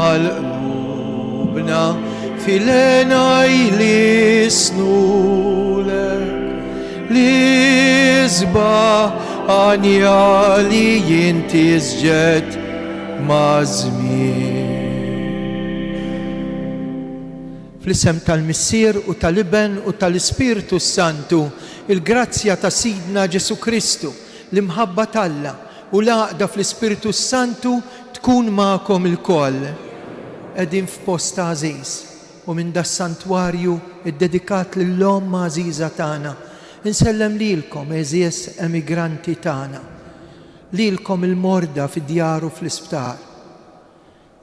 għal qlubna fil-hena jlissnulek l-isbaħ għanja li jintisġed maż-żmien. Fl-isem tal-Missier u tal-Iben u tal-Ispirtu s-Santu, il-grazzja ta' Sidna Ġesù Kristu, l-imħabba t'Alla, u l-għaqda fl-Ispirtu s-Santu tkun magħkom ilkoll. Qegħdin f'post għażiż, u minn das-santwarju ddedikat lill-Omm għażiża tagħna, insellem lilkom għeżież emigranti tagħna, lilkom il-morda fid-djar u fl-isptar,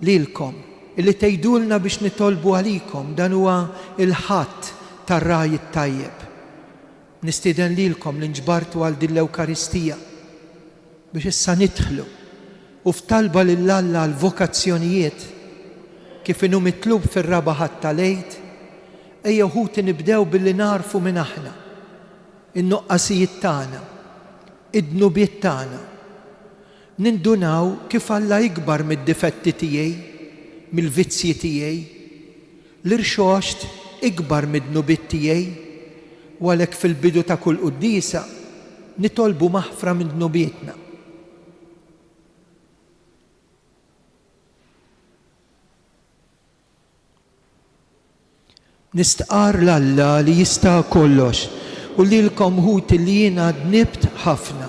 lilkom illi tgħidulna biex nitolbu għalikom, dan huwa l-Ħadd tar-Ragħaj it-Tajjeb. Nistieden lilkom li nġbartu għal din l-Ewkaristija biex issa nidħlu u f'talba lil Alla għall-vokazzjonijiet, kif inhu mitlub fir-Raba' Ħadd tal-Għid, ejjew ħuti nibdew billi nagħrfu min aħna, in-nuqqasijiet tagħna, id-dnubiet tagħna. Nindunaw kif Alla ikbar mid-difetti tiegħi, mill-vizzji tiegħi. L-irxoxt ikbar mid-dnubiet tiegħi, u għalhekk fil-bidu ta' kull quddiesa nitolbu maħfra minn dnubietna. Nistqarr 'l Alla li jista' kollox u lilkom ħuti li jiena dnibt ħafna,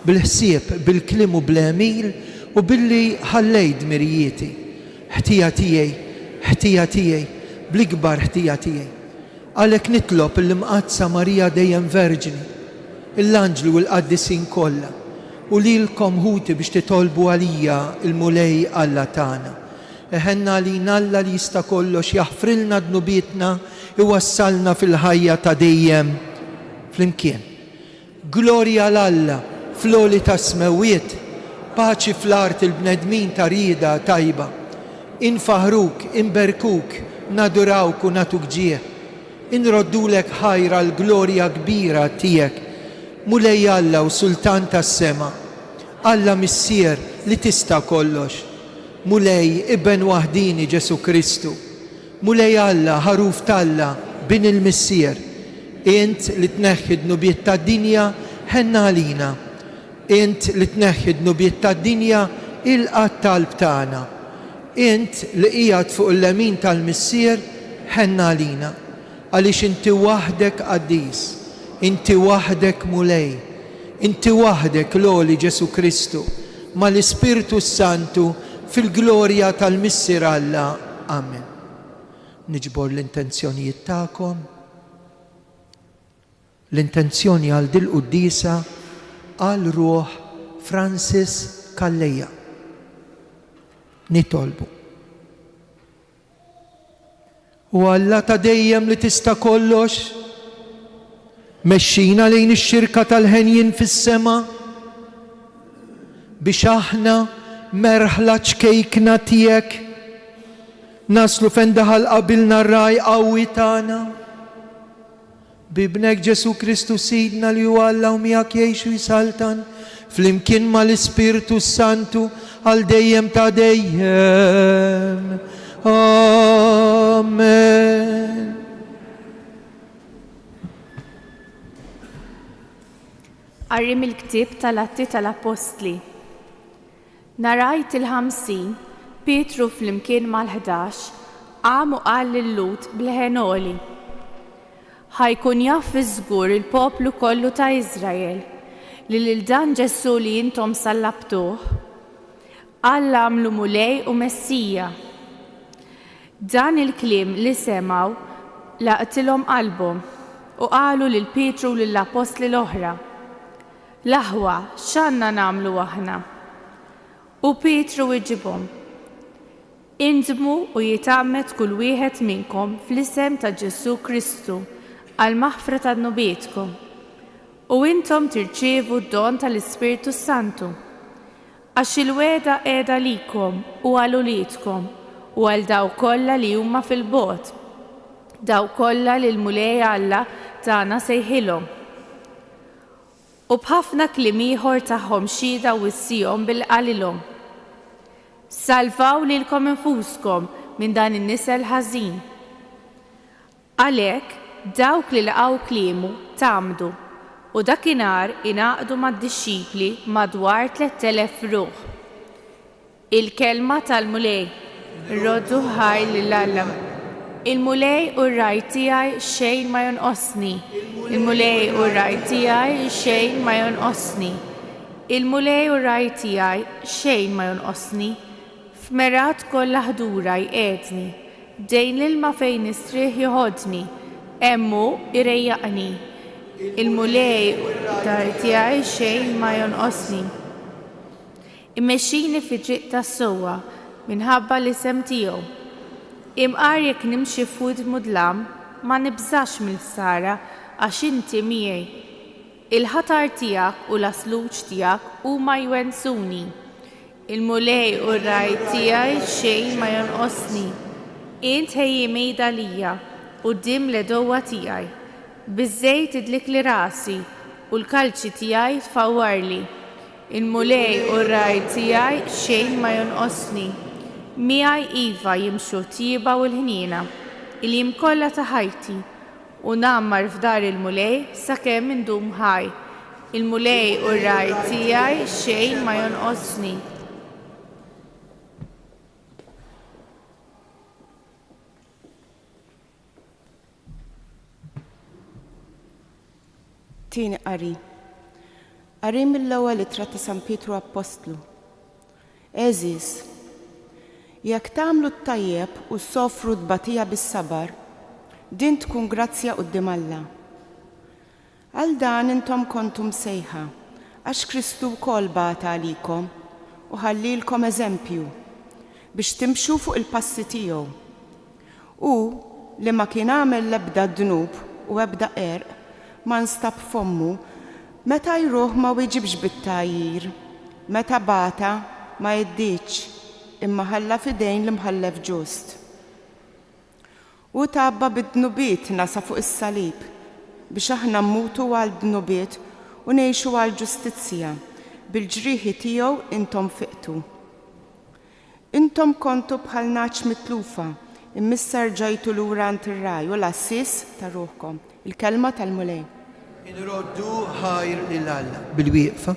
bil-ħsieb, bil-kliem u bl-għemil u billi ħallejt dmirijieti. Ħtija tiegħi, ħtija tiegħi, bl-ikbar ħtija tiegħi. Għalhekk nitlob lill-Imqaddsa Marija dejjem Verġni, l-anġli u l-qaddisin kollha, u lilkom ħuti biex titolbu għalija l-Mulej Alla tagħna. Iħenn għalina Alla li jista' kollox jaħfrilna dnubietna, iwassalna fil-ħajja ta' dejjem flimkien. Glorja 'l Alla fl-għoli tas-smewwiet, paċi fl-art il-bnedmin ta' rieda tajba. Infaħħruk, inberkuk, nadurawk u nagħtuk ġieħ. Inroddulek ħajr għall-glorja kbira tiegħek, Mulej Alla u Sultan tas-sema, Alla Missier li tista' kollox, Mulej, Iben waħdieni Ġesù Kristu. Mulej Alla, Ħaruf t'Alla, Bin il-Missier, int li tneħħi d-dnubiet tad-dinja, ħenn għalina. Int li tneħħi d-dnubiet tad-dinja, ilqa' t-talb tagħna. Int li qiegħed fuq il-lemin tal-Missier, ħenn għalina. Għaliex inti waħdek qaddis, inti waħdek Mulej, inti waħdek l-għoli Ġesù Kristu, mal-Ispirtu s-Santu, fil-glorja tal-Missier Alla. Amen. Niġbor l-intenzjonijiet tagħkom. L-intenzjoni għal dil-quddiesa għal ruħ Francis Calleja. Nitolbu. O Alla ta' dejjem li tista' kollox, mexxina lejn ix-xirka tal-henjin fis-sema, biex aħna, merħla ċkejkna tiegħek, naslu fejn daħal qabilna r-Ragħaj qawwi tagħna. B'Ibnek Ġesù Kristu Sidna li hu Alla u miegħek jgħix u jsaltan flimkien mal-Ispirtu s-Santu għal dejjem ta' dejjem. Amen. Qari mill-Ktieb tal-Atti tal-Appostli. Nhar Għid il-Ħamsin, Pietru flimkien mal-Ħdax qam u qal lil-Lhud b'leħen għoli, Ħa jkun jaf fiż-żgur il-poplu kollu ta' Iżrael li lil dan Ġesù li intom sallabtuh, Alla għamlu Mulej u Messija. Dan il-kliem li semgħu laqtilhom qalbhom u qalu lil Pietru u lill-appostli l-oħra, L-aħwa, x'għandna nagħmlu aħna? U Pietru wiġibhom, Indmu u jitgħammed kull wieħed minnkom fl-isem ta' Ġesù Kristu għall-maħfra ta' dnubietkom, u intom tirċievu d-don tal-Ispirtu s-Santu. Għax il-wegħda qiegħda għalikom u għal uliedkom u għal dawk kollha li huma fil-bogħod, dawk kollha li l-Mulej Alla tagħna sejħilhom. U b'ħafna kliem ieħor tahom xhieda u wissiehom billi qalilhom. Salvaw lilkom infuskom minn dan in-nisel ħażin. Għalhekk, dawk li laqgħu kliemu tgħammdu, u dakinhar ingħaqdu mad-dixxipli madwar 3,000 ruħ. Il-Kelma tal-Mulej. Roddu ħajr lil Alla. Il-Mulej hu r-ragħaj tiegħi xejn ma jonqosni. Il-Mulej hu r-ragħaj tiegħi xejn ma jonqosni. Il-Mulej hu r-ragħaj tiegħi xejn ma jonqosni. F'mergħat kollha ħdura jqiegħdni. Ħdejn l-ilma fejn nistrieħ joħodni. Hemm hu jrejjaqni. Il-Mulej hu r-ragħaj tiegħi xejn ma jonqosni. Imexxini fit-triq tas-sewwa minħabba l-isem tiegħu. Imqar jekk nimxi f'wied mudlam, ma nibżax mill-ħsara għax inti miegħi. Il-ħatar tiegħek u l-għasluġ tiegħek huma jwennsuni. Il-Mulej hu r-ragħaj tiegħi xejn ma jonqosni. Int ħejji mejda għalija quddiem l-għedewwa tiegħi. Biż-żejt idlikli rasi u l-kalċi tiegħi tfawwarli. Il-Mulej hu r-ragħaj tiegħi, xejn ma jonqosni. Miegħi, iva, jimxu t-tjieba u l-ħniena, il-jiem kollha ta' ħajti, u ngħammar f'dar il-Mulej sakemm indum ħaj. Il-Mulej hu r-ragħaj tiegħi, xejn ma jonqosni. Tieni qari. Qari mill-ewwel ittra ta' San Pietru Appostlu. Għeżież, jekk tagħmlu t-tajjeb u ssofru t-tbatija bis-sabar, din tkun grazzja quddiem Alla. Għal dan intom kontu msejħa, għax Kristu wkoll bata għalikom u ħallielkom eżempju, biex timxu fuq il-passi tiegħu. Hu, li ma kien għamel l-ebda dnub u ebda qerq ma nstab f'fommu, meta għajruh ma wieġibx bit-tgħajjir, meta bata ma għeddietx, imma ħalla f'idejn l-Imħallef ġust. Hu tgħabba bi dnubietna sa fuq is-salib, biex aħna mmutu għal dnubiet u ngħixu għall-ġustizzja, bil-ġrieħi tiegħu intom fiqtu. Intom kontu bħal nagħaġ mitlufa, imma issa rġajtu lura għand ir-Ragħaj u l-Għassies ta' ruħkom. Il-Kelma tal-Mulej. Inroddu ħajr lil Alla bil-wieqfa.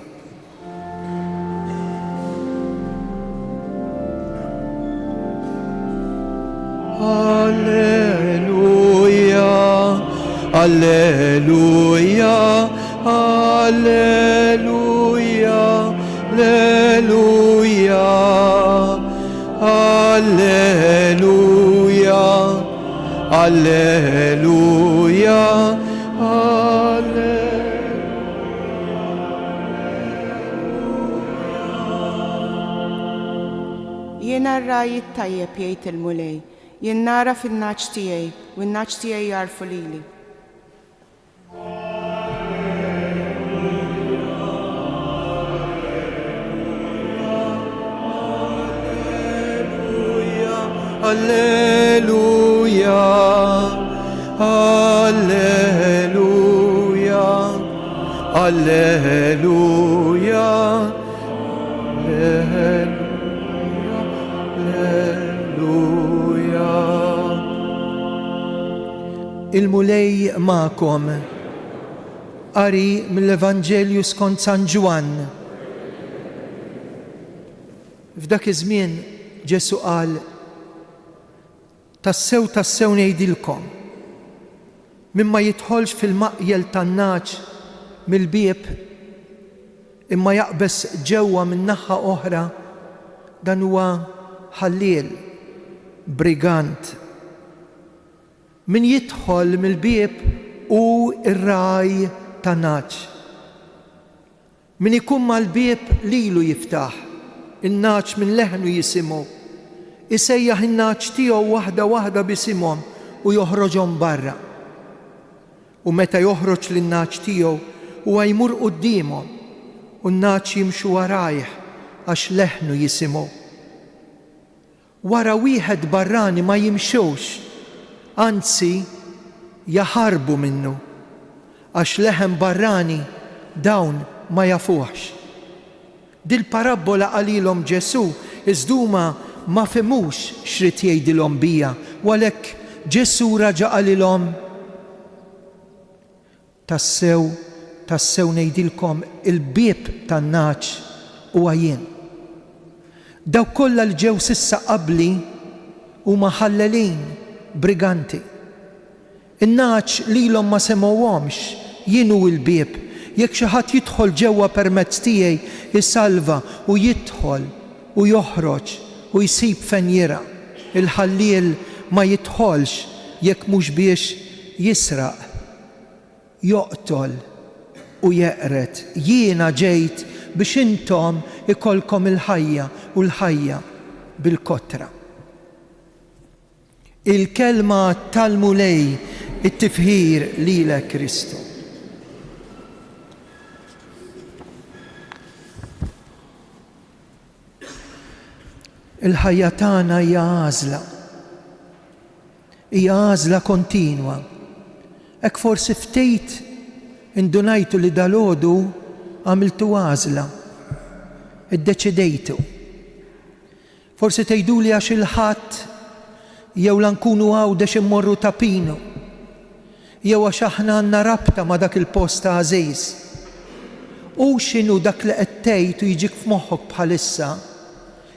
Alleluja, Alleluja, Alleluja, Alleluja, Alleluja, Alleluja, Alleluja. Jiena r-ragħaj it-tajjeb, jgħid il-Mulej, jien nagħraf in-nagħaġ tiegħi, u n-nagħaġ tiegħi jagħrfu lili. Alleluja, Alleluja, Alleluja, Alleluja, Alleluja. Il-Mulej magħkom. Qari mill-Evanġelju skont San Ġwann. F'dak iż-żmien Ġesù qal, Tassew tassew ngħidilkom, min ma jidħolx fil-maqjel tan-nagħaġ mill-bieb, imma jaqbeż ġewwa minn naħa oħra, dan huwa ħalliel, brigant. Min jidħol mill-bieb hu r-ragħaj tan-nagħaġ. Min ikun mal-bieb lilu jiftaħ, in-nagħaġ minn leħnu jisimgħu. Isejjaħ in-nagħaġ tiegħu waħda waħda b'isimhom u joħroġhom barra. U meta joħroġ lin-nagħaġ tiegħu, huwa jmur quddiemhom, u n-nagħaġ jimxu warajh għax leħnu jisimgħu. Wara wieħed barrani ma jimxux, anzi jaħarbu minnu, għax leħen barrani dawn ma jafuhx. Dil-parabbola qalilhom Ġesù. Iżda huma ma fehmux x'ried jgħidilhom biha, u għalhekk Ġesù raġa' qalilhom, Tassew, tassew ngħidilkom, il-bieb tan-nagħaġ huwa jien. Dawk kollha li ġew s'issa qabli huma ħallelin, briganti. In-nagħaġ lilhom ma semgħuhomx, jien hu l-bieb, jekk xi ħadd jidħol ġewwa permezz tiegħi, isalva u jidħol u joħroġ u jsib fejn jirgħa. Il-ħalliel ma jidħolx jekk mhux biex jisraq, joqtol u jeqred. Jiena ġejt biex intom ikollkom il-ħajja u l-ħajja bil-kotra. Il-Kelma tal-Mulej It-tifħir lilek Kristu. Il-ħajja tagħna hija għażla. Hija għażla kontinwa. Hekk forsi ftit indunajtu li dalgħodu għamiltu għażla. Iddeċidejtu. Forsi tgħiduli għax il-Ħadd jew la nkunu Għawdex immorru Ta' Pinu jew għax aħna għandna rabta ma' dak il-post għażiż. Hu x'inhu dak li qed tgħid u jiġik f'moħħok bħalissa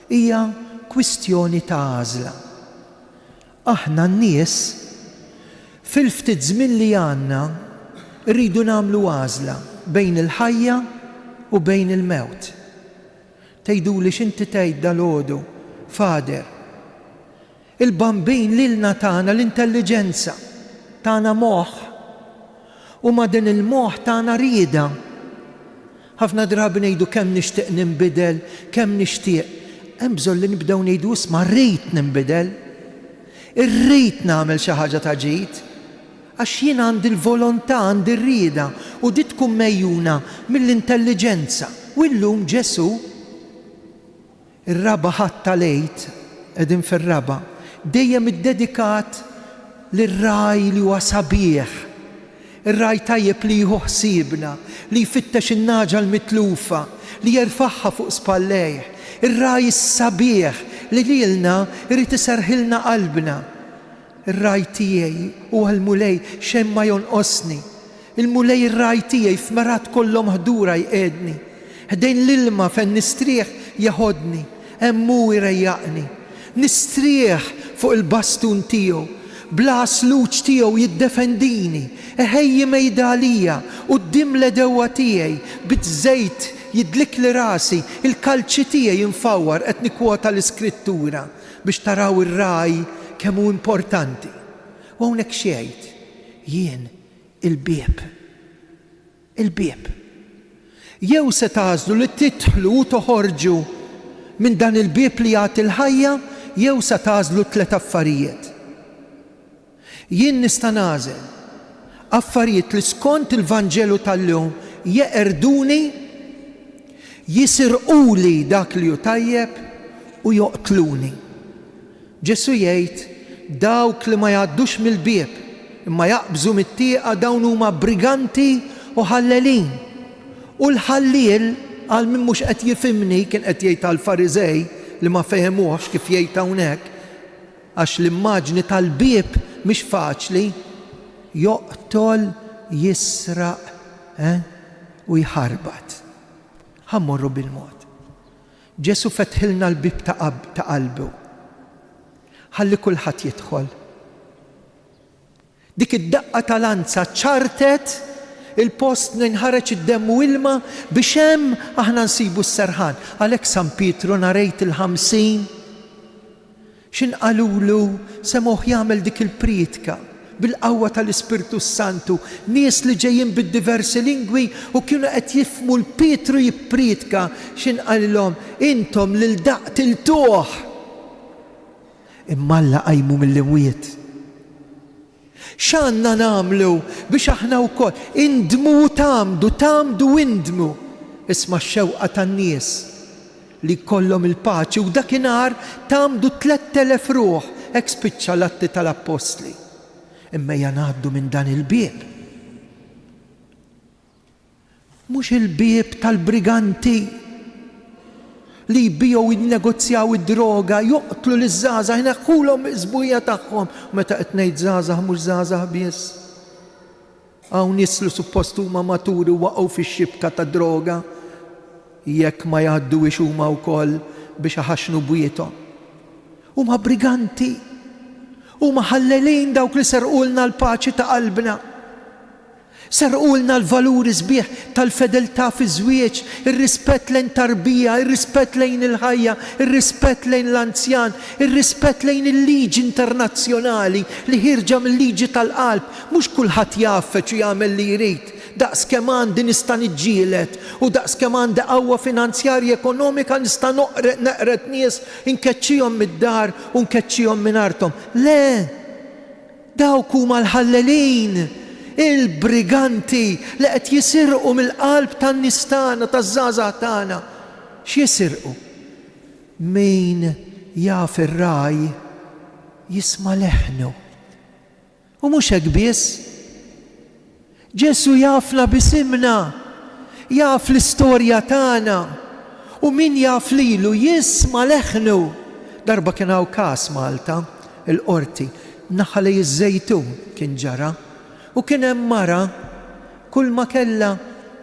hija kwistjoni ta' għażla. Aħna n-nies fil-ftit żmien li għandna rridu nagħmlu għażla bejn il-ħajja u bejn il-mewt. Tgħiduli x'inti tgħid dalgħodu, Father? Il-Bambin lilna tana l-intelliġenza, tana moħħ, u ma' din il-moħħ tana rieda. Ħafna drabi ngħidu kemm nixtieq ninbidel, kemm nixtieq. Hemm bżonn li nibdew ngħidu isma' rrid ninbidel. Irrid nagħmel xi ħaġa ta' ġid. Għax jien għandi l-volontà, għandi r-rieda, u di tkun megħjuna mill-intelliġenza. U illum Ġesù, ir-raba' Ħadd tal-Għid, qegħdin fir-raba', dejjem iddedikat lir-ragħaj li huwa sabiħ, ir-ragħaj tajjeb li jieħu ħsiebna, li jfittex in-nagħġa l-mitlufa, li jerfagħha fuq spallejh, ir-ragħaj is-sabiħ li lilna jrid iserrħilna qalbna. Ir-ragħaj tiegħi huwa l-Mulej, xejn ma jonqosni. Il-Mulej ir-ragħaj tiegħi, f'mergħat kollhom ħdura jqiegħdni. Ħdejn l-ilma fejn nistrieħ jeħodni, hemm hu jrejjaqni. Nistrieħ fuq il-bastun tiegħu, bl-għasluġ tiegħu jiddefendini. Iħejji mejda għalija quddiem l-għedewwa tiegħi, biż-żejt jidlikli rasi, il-kalċi tiegħi imfawwar, qed nikkwota l-Iskrittura. Biex taraw ir-ragħaj kemm hu importanti. U hawnhekk x'jgħid? Jien il-bieb. Il-bieb. Jew se tagħżlu li tidħlu u toħorġu minn dan il-bieb li jagħti l-ħajja jew se tagħżlu tlett affarijiet. Jien nista' nagħżel affarijiet li skont il-Vanġelu tal-lum jeqerduni, jisirquli dak li hu tajjeb u joqtluni. Ġesù jgħid, Dawk li ma jgħaddux mill-bieb, imma jaqbżu mit-tieqa dawn huma briganti u ħallelin. U l-ħalliel, għal min mhux qed jifhimni, kien qed jgħid għall-Fariżej li ma fehemuhx kif jgħid hawnhekk, Għax l-immaġni tal-bieb mhix faċli, joqtol, jisraq, eh, u jħarbat. Ħa mmorru bil-mod. Ġesù fetħilna l-bieb ta' ta' qalbu. Ħalli kulħadd jidħol. Dik id-daqqa ta' lanza ċarrtet il-post mnejn ħareġ id-demm u ilma biex hemm aħna nsibu s-serħan. Għalhekk San Pietru nhar Għid il-50, x'in qalulu semgħuh jagħmel dik il-prietka bil-qawwa tal-Ispirtu s-Santu, nies li ġejjin bid-diversi lingwi u kienu qed jifhmu 'l Pietru jipprietka, x'in qalilhom, Intom lil dak qtiltuh! Imma Alla qajmu mill-imwiet. X'għandna nagħmlu biex aħna wkoll indmu u tgħammdu, tgħammdu u indmu? Isma' x-xewqa tan-nies li jkollhom il-paċi u dakinhar tgħammdu 3,000 ruħ, hekk spiċċa l-Atti tal-Appostli. Imma ejja ngħaddu minn dan il-bieb. Mhux il-bieb tal-briganti. Li jbigħu jinnegozjaw id-droga, joqtlu liż-żgħażagħ, ineħħulhom is-sbuħija tagħhom. U meta qed ngħid żgħażagħ mhux żgħażagħ biss. Hawn nies li suppost huma maturi u waqgħu fix-xibka tad-droga jekk ma jgħadduhiex huma wkoll biex iħaxxnu bwiethom. Huma briganti. Huma ħallelin dawk li serqulna l-paċi ta' qalbna. Serqulna l-valuri sbieħ tal-fedeltà fiż-żwieġ, ir-rispett lejn tarbija, ir-rispett lejn il-ħajja, ir-rispett lejn l-anzjan, ir-rispett lejn il-liġi internazzjonali li ħierġa mil-liġi tal-qalb. Mhux kulħadd jgħaffeġ u jagħmel li jrid. Daqs kemm għandi nista' niġġieled u daqs kemm għandi qawwa finanzjarja ekonomika nista' noqred neqred nies, inkeċċihom mid-dar u nkeċċihom minn arthom. Le! Dawk huma l-ħallelin, il-briganti li qed jisirqu mill-qalb tan-nies tagħna, taż-żgħażagħ tagħna. X'jisirqu? Min jaf ir-ragħaj jisma' leħnu. U mhux hekk biss. Ġesù jafna b'isimna, jaf l-istorja tagħna, u min jaf lilu jisma' leħnu. Darba kien hawn każ Malta, il-Qorti, naħa lejn iż-Żejtun kien ġara, u kien hemm mara kulma kellha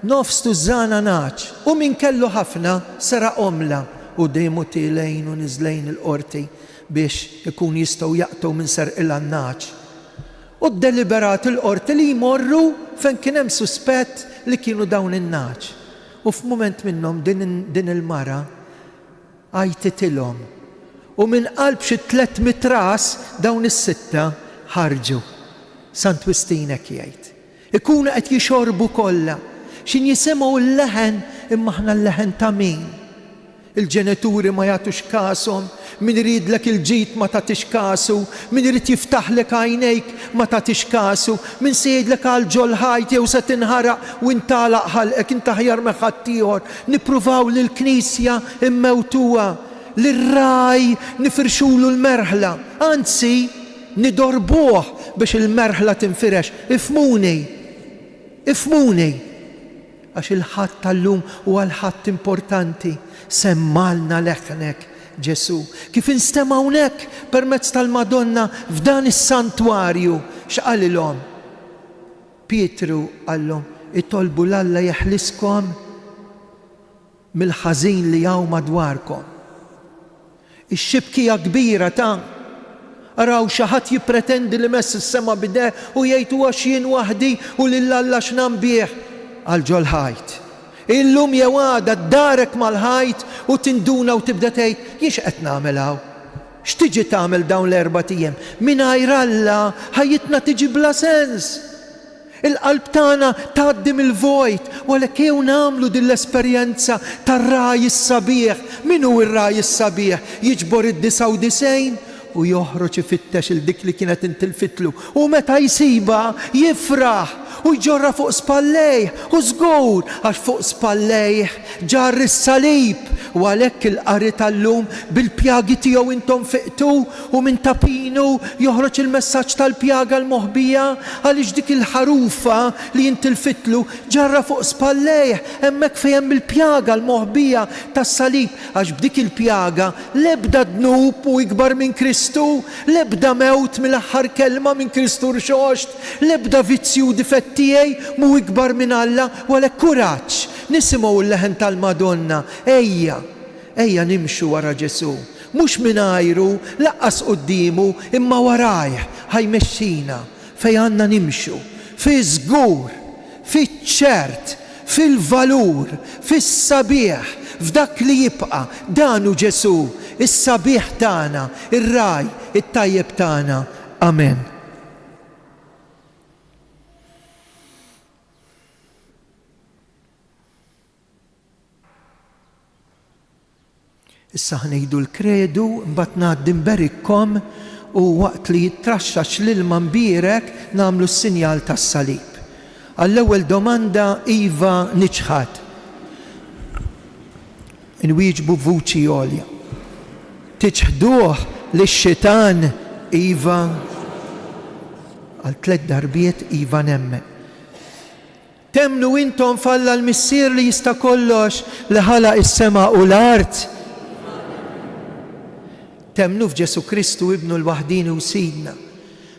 nofs tużżana nagħaġ, u min kellu ħafna seraqhomlha, u dejmu tielgħin u niżlejn il-Qorti biex ikun jistgħu jaqtgħu min serqilha n-nagħaġ. U ddeliberat il-Qorti li jmorru fejn kien hemm suspett li kienu dawn in-nagħaġ. U f'mument minnhom din din il-mara għajtitilhom. U minn qalb xi 300 ras dawn is-sitta ħarġu. Sant Wistin hekk jgħid. Ikunu qed jixorbu kollha. X'in jisimgħu l-leħen imma aħna l-leħen ta' min? Il-ġenituri ma jagħtux kashom, min iridlek il-ġid ma tagħtix kasu, min irid jiftaħlek għajnejk ma tagħtix kasu, min se jgħidlek għal ġol-ħajt jew se tinħaraq u int tagħlaq ħalqek int aħjar minn ħaddieħor. Nippruvaw lill-Knisja mmewtuha, lir-ragħaj nifirxulu l-merħla, anzi nidorbuh biex il-merħla tinfirex. Ifhmuni! Ifhmuni! Għax il-Ħadd tal-lum huwa l-Ħadd importanti. Semmgħalna leħnek, Ġesù, kif instema' hawnhekk permezz tal-Madonna f'dan is-santwarju. X'qalilhom? Pietru qallhom, Itolbu 'l Alla jeħliskom mill-ħażin li hawn madwarkom. Ix-xibkija kbira ta' Araw xi ħadd jippretendi li mess is-sema b'idejh u jgħid u għax jien waħdi u lil Alla x'nambih? Għal ġol-ħajt. Illum jew għada darek mal-ħajt u tinduna u tibda tgħid jien x'qed nagħmel hawn? X'tiġi tagħmel dawn l-erbat ijiem? Mingħajr Alla ħajjitna tiġi bla sens. Il-qalb tagħna tgħaddi mill-vojt, u għalhekk ejjew nagħmlu din l-esperjenza tar-ragħaj is-sabiħ. Min hu r-ragħaj is-sabiħ? Jiġbor id-99 u joħroġ ifittex 'il dik li kienet intilfitlu, u meta jsibha, jifraħ u jġorrha fuq spallejh, u żgur, għax fuq spallejh ġarr is-salib, u għalhekk il-qari tal-lum, bil-pjagi tiegħu intom fiqtu, U minn ta' Pinu joħroġ il-messaġġ tal-pjaga l-moħbija, għaliex dik il-ħarufa li intilfitlu ġarrha fuq spallejh hemmhekk fejn hemm il-pjaga l-moħbija tas-salib, għax b'dik il-pjaga l-ebda dnub mhu ikbar minn Kristu, l-ebda mewt mil-aħħar kelma minn Kristu rxoxt, l-ebda vizzju u difett tiegħi mhu ikbar minn Alla, u għalhekk kuraġġ, nisimgħu l-leħen tal-Madonna, ejja! Ejja nimxu wara Ġesù, mhux mingħajru, lanqas quddiemu, imma warajh, ħa jmexxina fejn għandna nimxu, fiż-żgur, fiċ-ċert, fil-valur, fis-sabiħ, f'dak li jibqa'. Dan hu Ġesù, is-sabiħ tagħna, ir-Ragħaj it-tajjeb tagħna. Amen. Issa ħa ngħidu l-Kredu, imbagħad ngħaddi nberikkom u waqt li jittraxxax l-ilma mbierek nagħmlu s-sinjal tas-salib. Għall-ewwel domanda iva niċħad. Inwieġbu b'vuċi għolja. Tiċħduh lix-xitan? Iva. Għal tlett darbiet iva nemmen. Temmnu intom f'Alla l-Missier li jista' kollox, li ħalaq is-sema u l-art? Temmnu f'Ġesù Kristu Ibnu l-waħdieni u Sidna,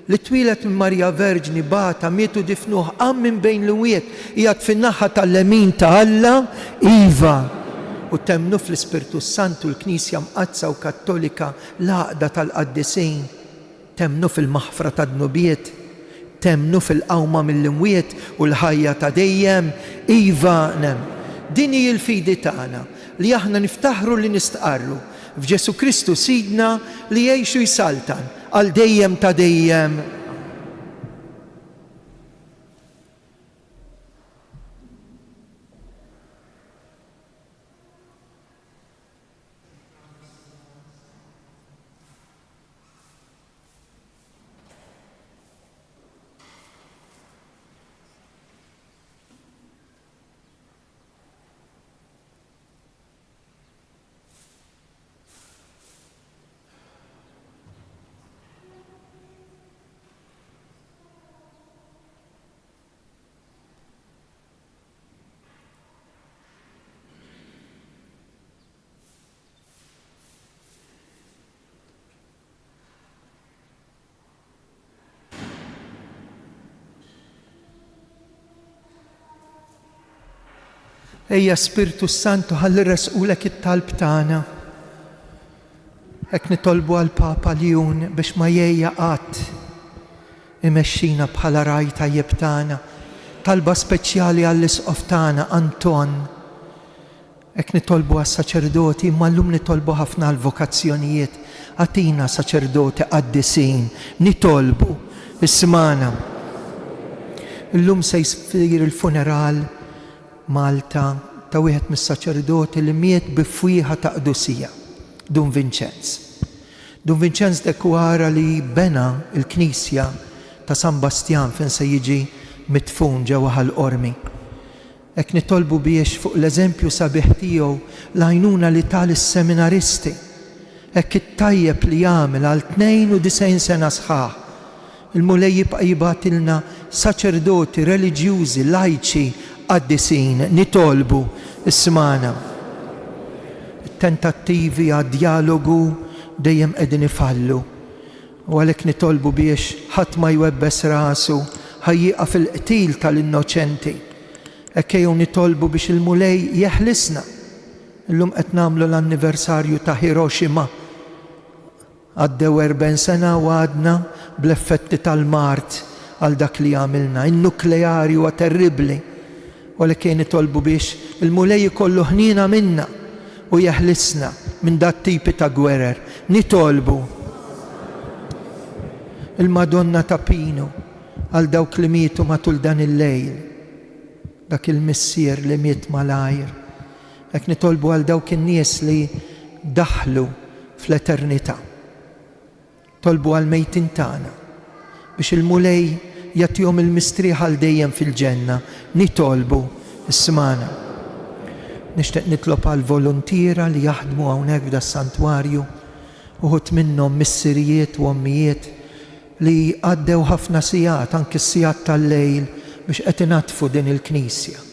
li twieled minn Marija Verġni, bata, miet u difnuh, qam minn bejn l-imwiet, qiegħed fin-naħa tal-lemin ta' Alla? Iva. U temmnu fl-Ispirtu s-Santu, l-Knisja Mqaddsa u Kattolika, l-għaqda tal-qaddisin? Temmnu fil-maħfra tad-dnubiet? Temmnu fil-qawma mill-imwiet u l-ħajja ta' dejjem? Iva, nemmnu. Din hi l-fidi tagħna, li aħna niftaħru li nistqarru, f'Ġesù Kristu Sidna li jgħix u jsaltan għal dejjem ta' dejjem. Ejja Spirtu s-Santu ħalli rresqulek it-talb tagħna. Hekk nitolbu għal Papa Ljun biex ma jgħejja qatt imexxina bħala ragħaj tajjeb tagħna. Talba speċjali għall-Isqof tagħna Anton. Hekk nitolbu għas-saċerdoti, imma llum nitolbu ħafna għall-vokazzjonijiet. Agħtina saċerdoti qaddisin. Nitolbu. Ismagħna. Illum se jsir il-funeral Malta ta' wieħed mis-saċerdoti li miet bi fwieħa ta' qdusija, Dun Vinċenz. Dun Vinċenz de Cuara li bena l-knisja ta' San Bastjan fejn se jiġi midfun ġewwa Ħal Qormi. Hekk nitolbu biex fuq l-eżempju sabiħ tiegħu, l-għajnuna li ta lis-seminaristi, hekk it-tajjeb li għamel għal 92 sena sħaħ, il-Mulej jibqa' jibgħatilna saċerdoti, reliġjużi, lajċi, qaddisin. Nitolbu, ismagħna. It-tentattivi għad-djalogu dejjem qegħdin ifallu. U għalhekk nitolbu biex ħadd ma jwebbes rasu ħa jieqaf il-qtil tal-innoċenti. Hekk ejjew nitolbu biex il-Mulej jeħlisna. Illum qed nagħmlu l-anniversarju ta' Hiroshima. Għaddew 40 sena u għadna bl-effetti tal-mard għal dak li għamilna. In-nukleari huwa terribbli. U għalhekk ejja nitolbu biex il-Mulej ikollu ħniena minna u jeħlisna minn dat-tipi ta' gwerer. Nitolbu il-Madonna ta' Pinu għal dawk li mietu matul dan il-lejl, dak il-missier li miet malajr. Hekk nitolbu għal dawk in-nies li daħlu fl-eternità. Tolbu għall-mejtin tagħna, biex il-Mulej jagħtihom il-mistrieħ għal dejjem fil-ġenna. Nitolbu, ismagħna. Nixtieq nitlob għall-voluntiera li jaħdmu hawnhekk f'das-santwarju, uħud minnhom missirijiet u ommijiet li għaddew ħafna sigħat, anki s-sigħat tal-lejl, biex qed inaddfu din il-knisja.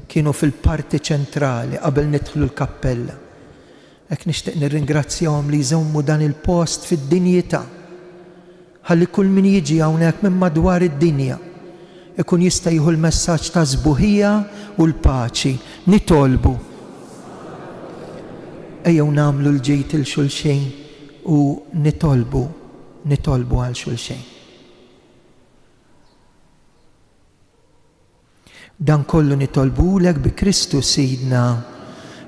Kienu fil-parti ċentrali qabel nidħlu l-kappella. Hekk nixtieq nirringrazzjahom li jżommu dan il-post fid-dinjità ħalli kull min jiġi hawnhekk minn madwar id-dinja ikun jista' jieħu l-messaġġ tas-sbuħija u l-paċi. Nitolbu. Ejjew nagħmlu l-ġid 'il xulxin u nitolbu, nitolbu għal xulxin. Dan kollu nitolbuhulek bi Kristu Sidna.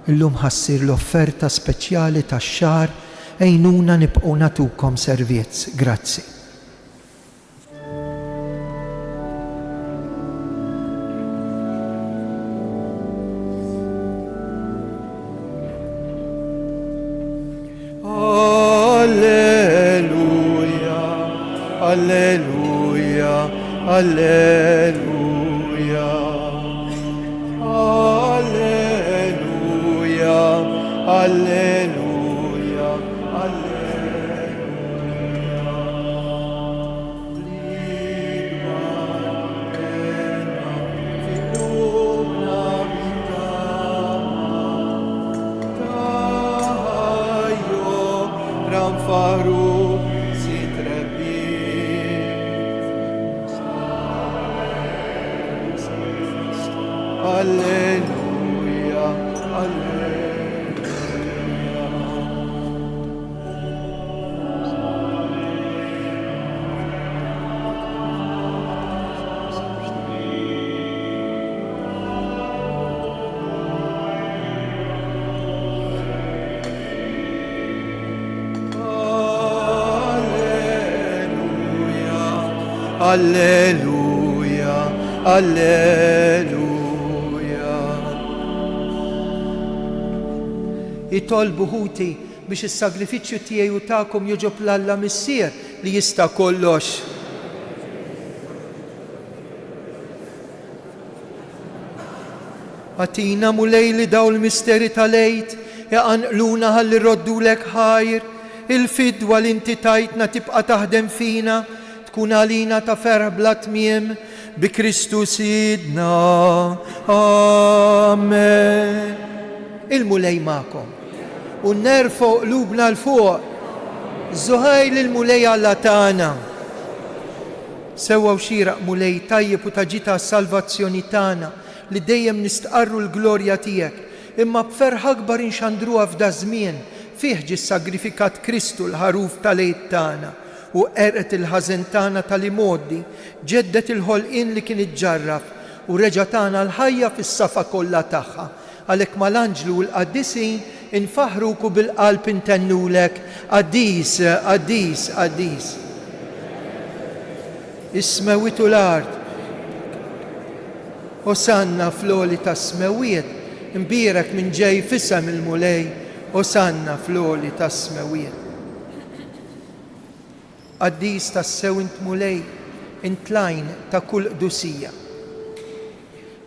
Illum ħa ssir l-offerta speċjali tax-xahar, għinuna nibqgħu nagħtukom servizz. Grazzi. Alleluja, Alleluja, Alleluja. Alleluja, Alleluja, Alleluja. L-ikbar hena fi qlubna bit-tama ta' ħajja. Alleluja, Alleluja. Itolbu ħuti biex is-sagrifiċċju tiegħi u tagħkom jogħġob 'l Alla Missier li jista' kollox. Agħtina, Mulej, li dawn l-misteri tal-Għid iqanqluna ħalli rroddulek ħajr. Il-fidwa li inti tajtna tibqa' taħdem fina, tkun għalina ta' ferħ bla tmiem, bi Kristu Sidna. Amen. Il-Mulej magħkom. U nerfgħu qlubna 'l fuq. Żuħajr lill-Mulej Alla tagħna. Sewwa u xieraq, Mulej, tajjeb u ta' ġid għas-salvazzjoni tagħna, li dejjem nistqarru l-glorja tiegħek, imma b'ferħ akbar inxandruha f'daż-żmien, fih ġie ssagrifikat Kristu l-Ħaruf tal-Għid tagħna, u qerqet il-ħażen tagħna tal-imgħoddi, ġedded il-ħolqien li kien iġġarraf, u reġa' tana l-ħajja fis-safa kollha tagħha. Għalhekk mal-anġli u l-qaddisin infaħħruk u bil-qalb intennulek, Qaddis, qaddis, qaddis. Is-smewwiet u l-art. Osanna fl-għoli tas-smewwiet, imbierek min ġej f'isem il-Mulej, Osanna fl-għoli tas-smewwiet. Qaddis tassew int Mulej, int l-għajn ta' kull qdusija.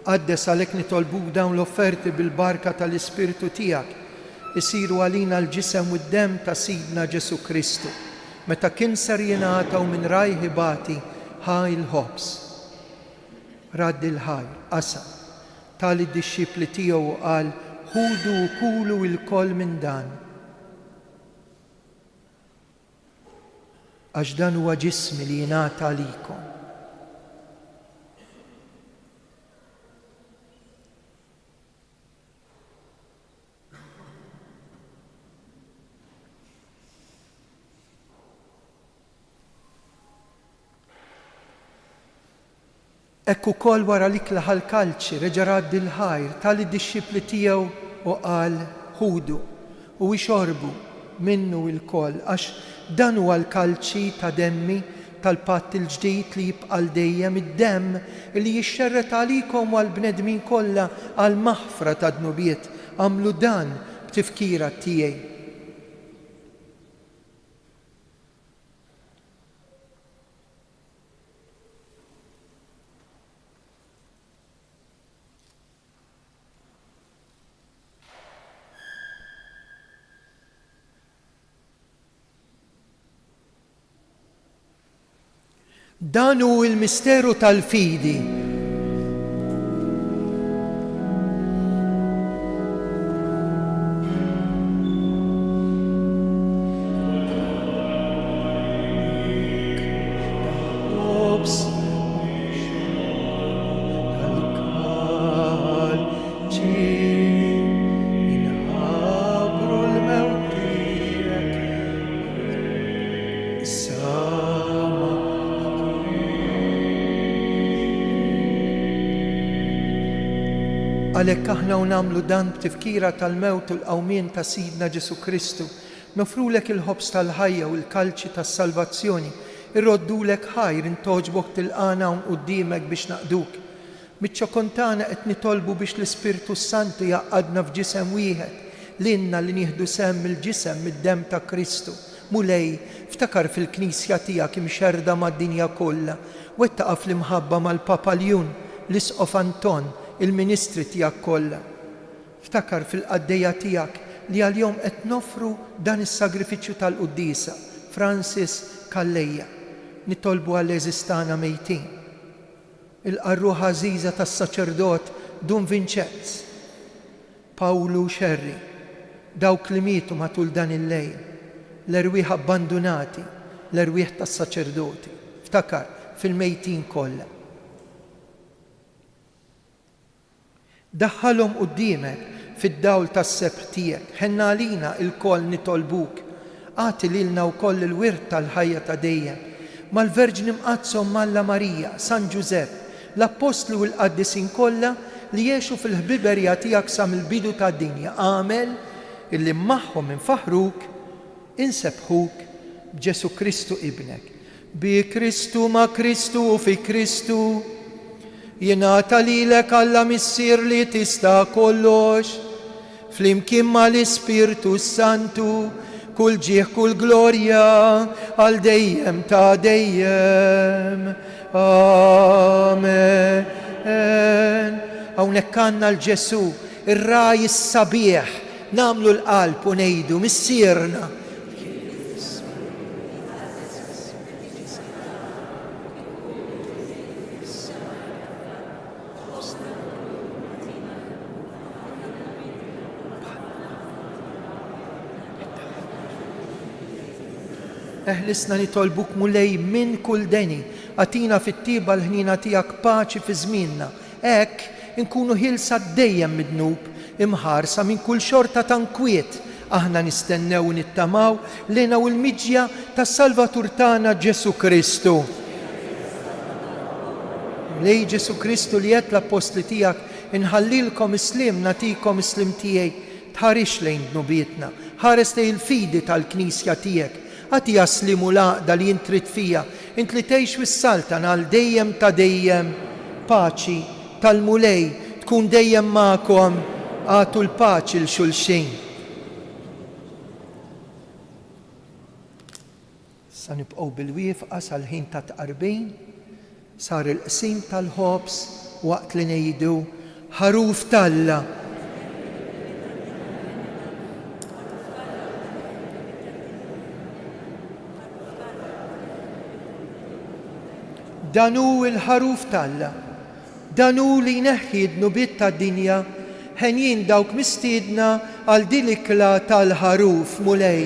Qaddes għalhekk nitolbuk dawn l-offerti bil-barka tal-Ispirtu tiegħek, isiru għalina l-ġisem u d-demm ta' Sidna Ġesù Kristu. Meta kien ser jingħata u minn rajh ibati, ħa l-ħobż. Radd il-ħajr, qasam, ta lid-dixxipli tiegħu u qal, Ħudu u kulu ilkoll minn dan. Għax dan huwa ġismi li jingħata għalikom. Hekk ukoll wara l-ikla ħa l-kalċi, reġa' radd il-ħajr, ta lid-dixxipli tiegħu u qal, Ħudu, u ixorbu minnu ilkoll, għax dan huwa l-kalċi ta' demmi, tal-patt il-ġdid li jibqa' għal dejjem, id-demm li jixxerred għalikom u għall-bnedmin kollha għall-maħfra tad-dnubiet. Agħmlu dan b'tifkira tiegħi. Dan hu l-misteru tal-fidi. Għalhekk aħna u nagħmlu dan b'tifkira tal-mewt u l-qawmien ta' Sidna Ġesù Kristu, Noffrulek il-ħobż tal-ħajja u l-kalċi tas-salvazzjoni, irroddulek ħajr int togħġbok tilqagħna hawn quddiemek biex naqduk. Miċ-ċokon tagħna qed nitolbu biex l-Ispirtu s-Santu jgħaqqadna f'ġisem wieħed, lilna li nieħdu sehem mill-ġisem mid-demm ta' Kristu. Mulej, ftakar fil-Knisja tiegħek imxerrda mad-dinja kollha, wettaqha fl-imħabba mal-Papa Ljun, l-Isqof Anton, il-ministri tiegħek kollha. Ftakar fil-qaddejja tiegħek li għalihom qed noffru dan is-sagrifiċċju tal-quddiesa, Francis Calleja. Nitolbu għall-għeżież tagħna mejtin. Ilqa' r-ruħ għażiża tas-saċerdot Dun Vinċenz, Pawlu Scerri, dawk li mietu matul dan il-lejl, l-erwieħ abbandunati, l-erwieħ tas-saċerdoti. Ftakar fil-mejtin kollha. Daħħalhom quddiemek fid-dawl tas-sebħ tiegħek. Ħenn għalina ilkoll nitolbuk. Agħti lilna wkoll il-wirt tal-ħajja ta' dejjem. Mal-Verġni Mqaddsa Omm Alla Marija, San Ġużepp, l-Appostli u l-qaddisin kollha li għexu fil-ħbiberija tiegħek sa mill-bidu tad-dinja, agħmel illi magħhom infaħħruk, insebbħuk b'Ġesù Kristu Ibnek. Bi Kristu, ma' Kristu u fi Kristu, jingħata lilek Alla Missier li tista' kollox, flimkien mal-Ispirtu s-Santu, kull ġieħ kull glorja għal dejjem ta' dejjem. Amen. Hawnhekk għandna 'l Ġesù, ir-ragħaj is-sabiħ, nagħmlu l-qalb u ngħidu, Missierna, Eħlisna nitolbuk Mulej minn kull deni, agħtina fit-tjieba l-ħniena tiegħek paċi fi żmienna. Hekk, inkunu ħielsa dejjem mid-dnub, imħarsa minn kull xorta ta' nkwiet, aħna nistennew u nittamaw l-hena u l-miġja tas-Salvatur tagħna Ġesù Kristu. Mulej Ġesù Kristu li għedt l-appostli tiegħek, Inħallilkom is-sliem, nagħtikom is-sliem tiegħi, tħarisx lejn dnubietna, ħares lejn il-fidi tal-Knisja tiegħek. Agħtiha s-sliem u l-għaqda li int trid fiha, int li tgħix u ssaltan għal dejjem ta' dejjem. Paċi tal-Mulej tkun dejjem magħkom. Agħtu l-paċi 'l xulxin. Issa nibqgħu bil-wieqfa sal-ħin tat-tqarbin. Sar il-qsim tal-ħobż waqt li ngħidu, Ħaruf t'Alla! Dan hu l-Ħaruf t'Alla. Dan hu li jneħħi d-dnubiet tad-dinja. Henjin dawk mistiedna għal din l-ikla tal-Ħaruf, Mulej.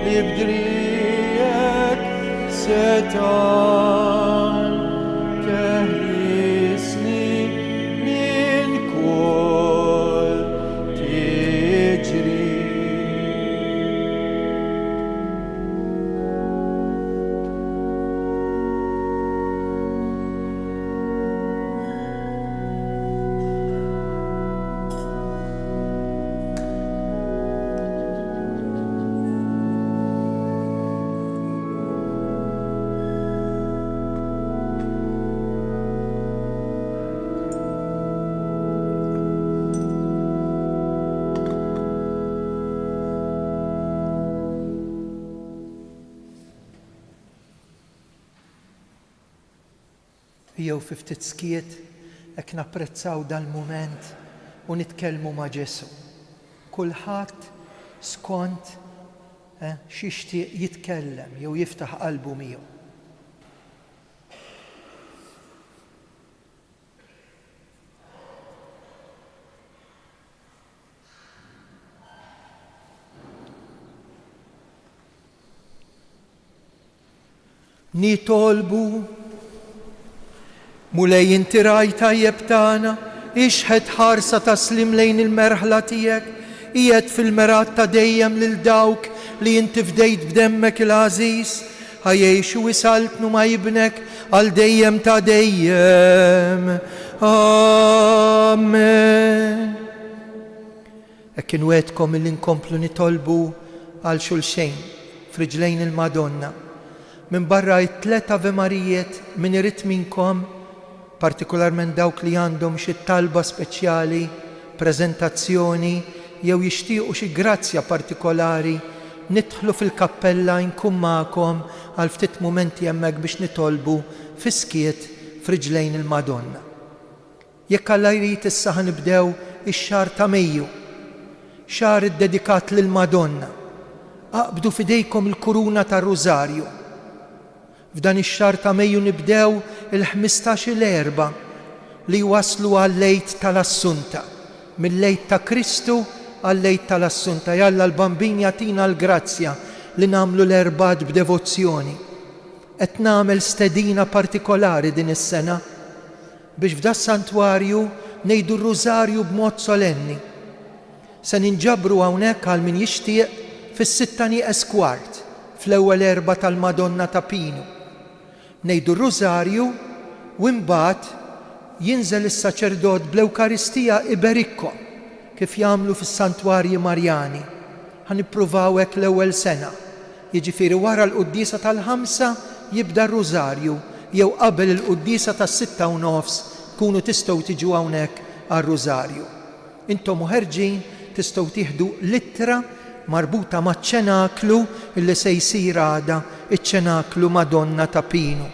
Li b'driegħek setgħan teħlisni minn kull tiġrib. Ejjew fi ftit skiet hekk napprezzaw dal-mument u nitkellmu ma' Ġesù. Kulħadd skont x'jixtieq jitkellem jew jiftaħ qalbu miegħu. Nitolbu, Mulej inti ragħaj tajjeb tagħna, ixħet ħarsa ta' sliem lejn il-merħla tiegħek, qiegħed fil-mergħat ta' dejjem lil dawk li inti fdejt b'demmek il-għażiż, ħa jgħixu u jsaltnu ma' Ibnek għal dejjem ta' dejjem. Amen. Hekk inwegħdkom illi nkomplu nitolbu għal xulxejn f'riġlejn il-Madonna. Minbarra it-tlett Ave Marijiet, min irid minnkom, partikolarment dawk li għandhom xi talba speċjali, preżentazzjoni jew jixtiequ xi grazzja partikolari, nidħlu fil-kappella inkun magħkom għal ftit mumenti hemmhekk biex nitolbu fis-skiet f'riġlejn il-Madonna. Jekk Alla jrid issa ħa nibdew ix-xahar ta' Mejju, xahar iddedikat lill-Madonna. Aqbdu f'idejkom il-kuruna tar-Rużarju. F'dan ix-xahar ta' Mejju nibdew il-ħmistax-il Erbgħa li jwasslu għall-Għid tal-Assunta, mill-Għid ta' Kristu għall-Għid tal-Assunta. Jalla l-Bambin jagħtina l-grazzja li nagħmlu l-Erbgħat b'devozzjoni. Qed nagħmel stedina partikolari din is-sena. Biex f'das-santwarju ngħidu r-Rużarju b'mod solenni. Se ninġabru hawnhekk għal min jixtieq fis-sitta nieqes kwart fl-ewwel Erbgħa tal-Madonna ta' Pinu. Ngħidu r-Rużarju u imbagħad jinżel is-saċerdot bl-Ewkaristija iberikkom kif jagħmlu fis-santwarji Marjani. Ħa nippruvaw hekk l-ewwel sena. Jiġifieri wara l-quddiesa tal-ħamsa jibda r-Rużarju jew qabel il-quddiesa tas-sitta u nofs tkunu tistgħu tiġu hawnhekk għar-Rużarju. Intom u ħerġin tistgħu tieħdu l-ittra marbuta maċ-ċenaklu li se jsir għada, iċ-ċenaklu Madonna ta' Pinu.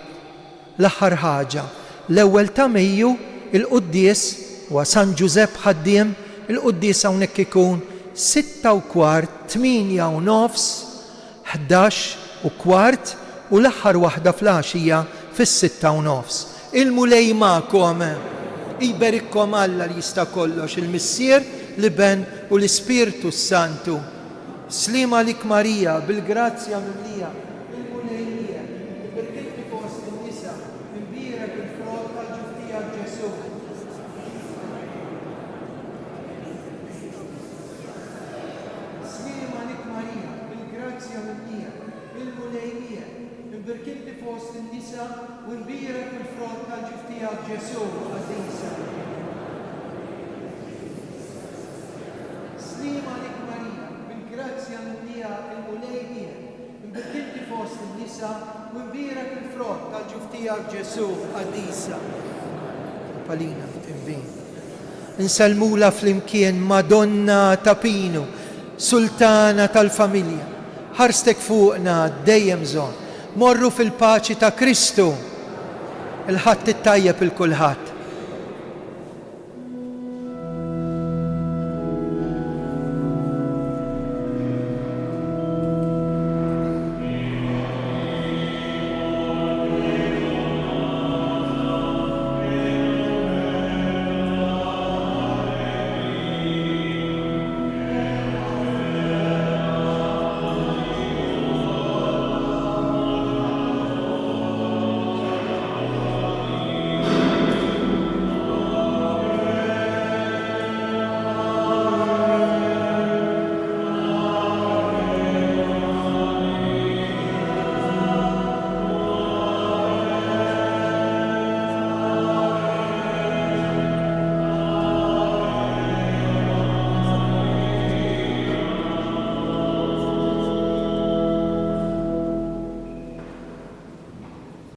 L-aħħar ħaġa, l-ewwel ta' Mejju, il-quddies, huwa San Ġużepp Ħaddiem, il-quddies hawnhekk ikun 6:15, 8:30, 11:15 u l-aħħar waħda fl-għaxija fis-6:30. Il-Mulej magħkom! Jberikkom Alla li jista' kollox, il-Missier, l-Iben u l-Ispirtu s-Santu. Sliem għalik Marija, bil-grazzja mimlija, il-Mulej miegħek, iberkitni fost in-nisa, imbierek il-frott tal-ġuf tiegħek Ġesù. Sliem għalik Marija, bil-grazzja mimlija, il-Mulej miegħek, imbirkitni fost in-nisa u imbierek il-frott tal-ġuf tiegħek Ġesù, Għażiża. Sliem għalik Marija, bil-grazzja mimlija il-Mulej miegħek, imbirkinti fost in-nisa u imbierek il-frott tal-ġuf tiegħek Ġesù, Qaddisa. Palina Timbin. Insellmulha flimkien Madonna ta' Pinu, Sultana tal-familja. Ħarstek fuqna dejjem żomm. Morru fil-paċi ta' Kristu. Il-Ħadd it-tajjeb 'il kulħadd.